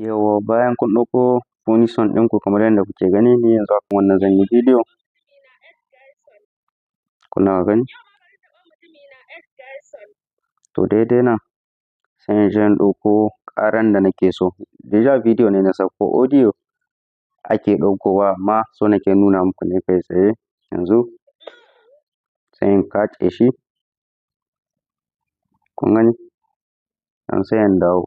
Yawwa, bayan kun ɗauko Funny Son ɗinku kamar yadda kuke gani, ni yanzu akan wannan zan yi bidiyo. Kuna gani? To daidai nan sai in je in ɗauko ƙaran da nake so. Deja bidiyo ne na sauko, audio ake ɗaukowa, amma so nake nuna muku ne kai tsaye. Yanzu sai in katse shi. Kun gani? Yanzu sai in dawo.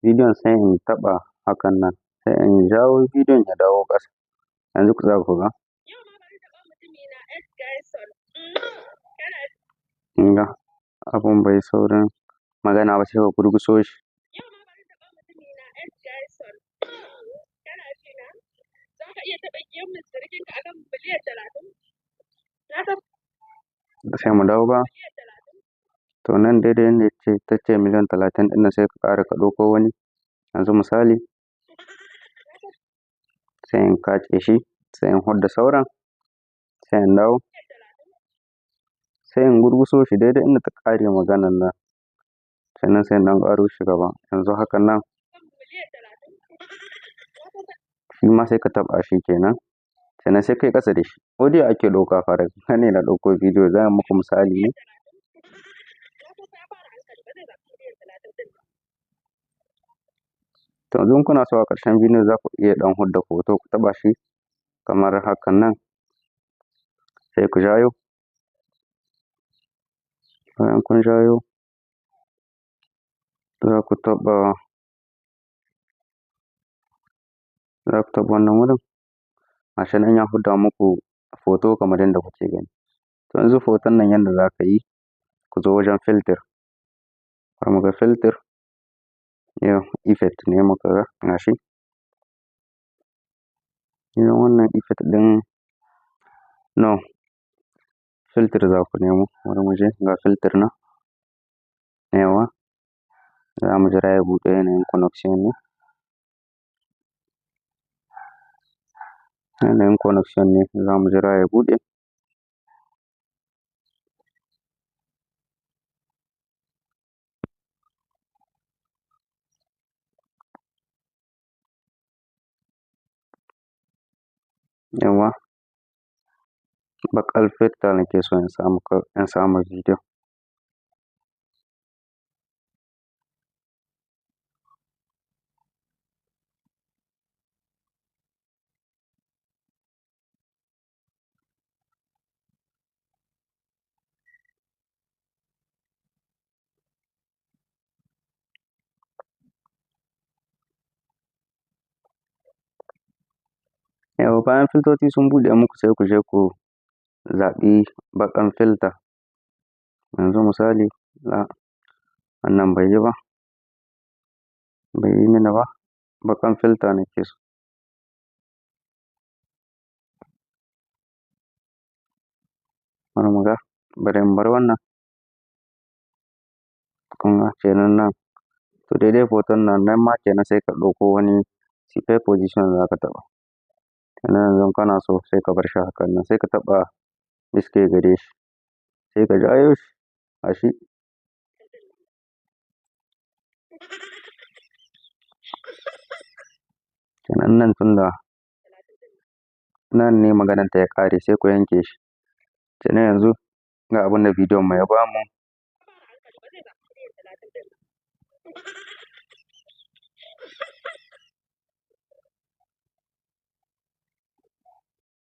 Bidiyon sai in taɓa hakan nan, sai in jawo bidiyon ya dawo ƙasa. Yanzu ku tsaya ku ga. Kun ga abun bai saurin magana ba, sai ka gurguso shi. Sai mu dawo ba. To nan daidai inda ce ta ce miliyan 30 ɗin nan, sai ka ƙara ka ɗauko wani. Yanzu misali sai in katse shi, sai in hudda sauran, sai in dawo, sai in gurguso shi daidai inda ta ƙare maganan nan. Sannan sai in ɗan ƙaro shi gaba. Yanzu hakan nan shi ma sai ka taɓa shi kenan. Sannan sai kai ƙasa da shi. Audio ake ɗauka fa, daga nan ne na ɗauko bidiyo, zan muku misali ne. To yanzu in kuna so a ƙarshen bidiyo za ku iya ɗan hudda hoto, ku taɓa shi kamar hakan nan. Sai ku jayo. Bayan kun jayo, za ku taɓa wannan wurin. Gashi nan ya hudda muku hoto kamar yadda kuke gani. To yanzu hoton nan yanda za ka yi, ku zo wajen filter. Bari mu ga filter. Yau effect ne muka ga gashi. Idan wannan effect ɗin, no, filter za ku nemo. Bari mu je ga filter nan. Yawwa, za mu jira ya buɗe, yanayin connection ne. Yanayin connection ne, za mu jira ya buɗe. Yawwa, baƙar filter nake so in samu bidiyo. Yawwa, bayan filtoci sun buɗe muku, sai ku je ku zaɓi baƙan filter. Yanzu misali, wannan bai yi ba, bai yi mini ba, baƙan filter nake so. Bari mu ga, bari in bar wannan. Kun ga kenan nan. To daidai hoton nan, nan ma kenan sai ka ɗauko wani superposition za ka taɓa. Kenan yanzu kana so sai ka bar shi hakan nan, sai ka taɓa iske gare shi. Sai ka jayo shi, gashi. Kenan nan tunda nan ne maganan ta ya ƙare, sai ku yanke shi. Kenan yanzu ga abin da bidiyon mu ya bamu.